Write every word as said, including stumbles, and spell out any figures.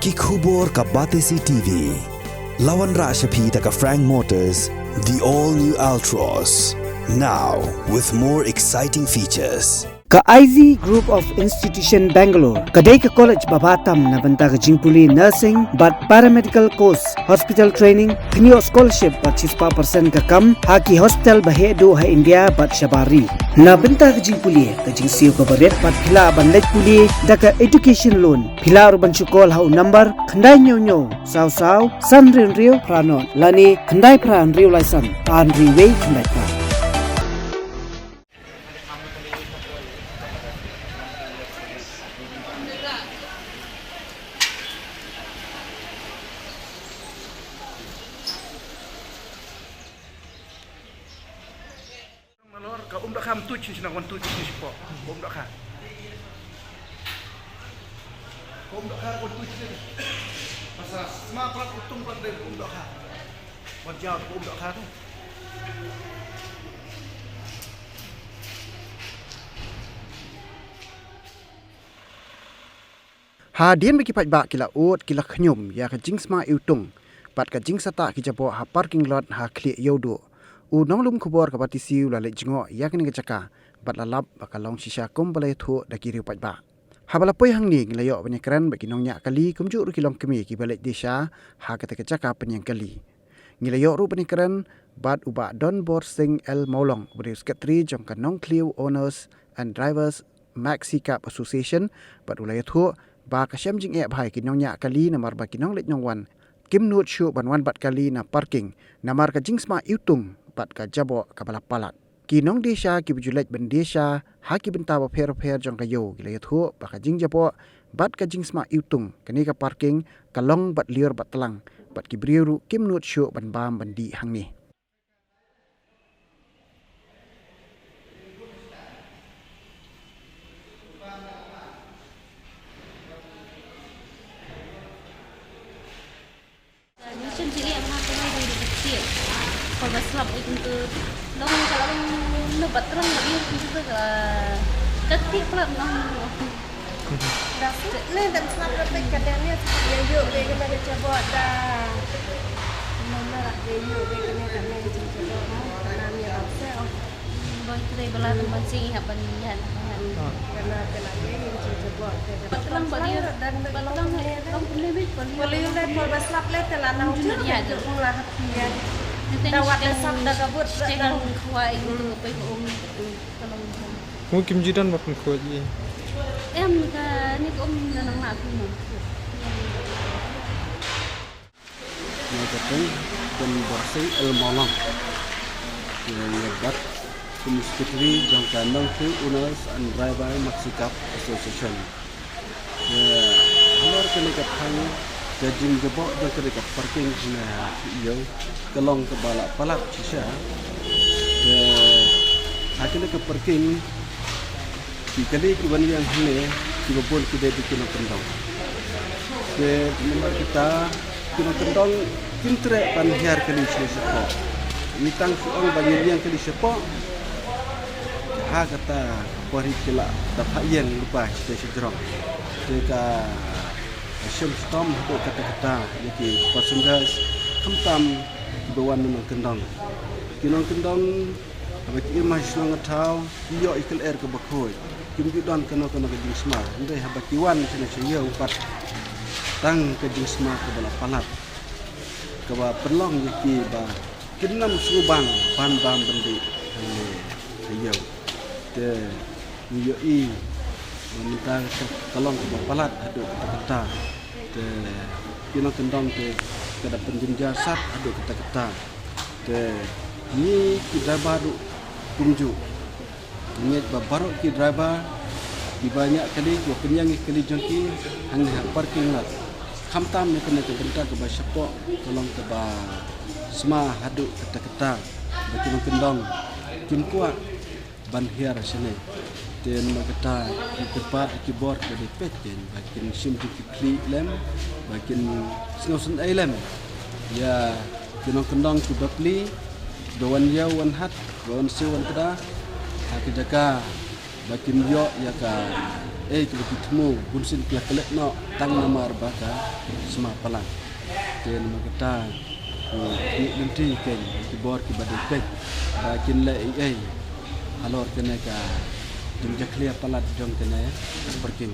Ki khubor ka Batesi T V. La wanrah sha phi da ka Frank Motors, the all new Altroz. Now with more exciting features. Ka I Z Group of Institution Bangalore ka dei ka college ba bha tam na bynta ka jingpule nursing bad paramedical course, hospital training, pynïoh scholarship bad shispah percent ka kam ha ki hospital ba heh duh ha India bad shabar ri. Na bynta ka jingpule, ka jingsiew kaba rit bad phi lah ban leit pule da ka education loan. Phi lah ruh ban shu call ha u number khyndai hynñiew hynñiew saw saw san hynriew hynriew phra nod lane khyndai phra hynriew lai san ar hynriew wei khyndai phra. Nalor ka um dohkha, ym tuid shisha, wan tuid shisha shapoh. Ka um dohkha. Ka um dohkha, wan tuid shisha. Masa sma palat, utung palat, dei ka um dohkha. Wan jaw ka um dohkha tu. Hadien ba ki paidbah ki la ud ki la khñium ïa ka jingsma iwtung bad ka jingsahtah ki jaboh ha parking lot ha Khlieh Ïewduh, u nonglum khubor ka Batesi u la leit jngoh ïa kane ka jaka bad la lap ba ka long shisha kum ba la ïathuh da ki riew paidbah. Haba la poi hangne ngi la ïoh ban ïakren bad ki nongñiah kali kumjuh ruh ki longkmie kiba leit die sha ha kata ka jaka pynïeng kali. Ngi la ïoh ruh ban ïakren bad u Bah Donbor Singh L Mawlong uba dei u Secretary jong ka Nongthliew Owners and Drivers Maxi Cab Association bad u la ïathuh ba ka shem jingeh bha ïa ki nongñiah kali namar ba ki nongleit nongwan kim nud shuh ban wan bat kali na parking namar ka jingsma iwtung bad ka jaboh kaba la palat. Ki nongdie sha kiba ju leit ban die sha ha ki bynta bapher bapher jong ka ïew ki la ïathuh ba ka jingjaboh bad ka jingsma iwtung kane ka parking ka long bad lyiur bad tlang bad ki briew ruh kim nud shuh ban bam ban dih hangne. Ngi shem jingeh bha, ka long dei dei ktieh. Kol ba slap dei kumtu. Long ka long na bat rong ba ïa kumtu ka. Ka ktieh plat long. Da slap ne, da slap ra peit ka dei ne, slap ïa ïoh dei ka dei ka jaboh da. Nang na rak dei ïoh dei ka ne ka ne ka jingjaboh mo. Ka na ne rak se oh. Bang trei bala tu ban sing hap ban ïa. Kena kena ye ni jing jebok te. Batlang bali, batlang long kumne bit bali. Bali le kol ba slap le te la nang jun ya jun la hap ya. Da wat da sap da kabut da nang khwa ing tu pe ko um. Mu kim jidan ba pun khwa ji. Em ka ni ko um na nang ma pun. Nga ka kyrteng Donbor Singh L Mawlong. Nga bat kum u secretary jong ka Nongthliew Owners and Driver Maxi Cab Association. Halor kane ka thang ka jingjaboh jong kane ka parking ha ïew ka long kaba la palat shisha. Ha kane ka parking ki kali ki wan ïeng hangne kiba bun ki dei ki nongkyndong. Te namar kita ki nongkyndong kim treh ban hiar kali sha shapoh. Ngi tang shu ong ba ngin ïeng kali shapoh. Ha kata ka por hi ki la da phah ïeng lypa sha sha jrong. Te ka shem shitom haduh katta katta ïa ki passengers khamtam kiba wan na nongkyndong. Ki nongkyndong haba ki im ha shnong ha thaw ki ïoh ïa ka lyer kaba khuid. Kim ju don kano kano ka jingsma. Hynrei haba ki wan shane sha ïew pat tang ka jingsma kaba la palat kaba pynlong ïa ki ba kim nym sngewbang ban bam ban dih hangne ha ïew. Te ngi ïohi ba mynta ka long kaba palat haduh katta katta. Te ki nongkyndong te ka da pynjynjar sat haduh katta katta. Te ngi ki driver ruh kumjuh. Ngi ngeit ba baroh ki driver kiba ñiah kali, kiba pynïeng ïa ki kali jong ki hangne ha parking lot, khamtam ïa kane ka bynta kaba shapoh ka long kaba sma haduh katta katta ba ki nongkyndong kim kwah ban hiar shane. Te namar kata ki kyrpad ki bor ka dei peit kein ba kin shim jingkitkhlieh lem, ba kin sngewsynei lem ïa ki nongkyndong kiba pli ba wan ïew wan hat, ba wan siew wan kda ha ki jaka ba kin ïoh ïa ka Ei, kiba ki thmu bunsien ki la klet noh tang namar ba ka sma palat. Te namar kata, ki lynti kein ki bor kiba dei peit ba kin leh ei ei halor kane ka jingjakhlia palat jong kane ka parking.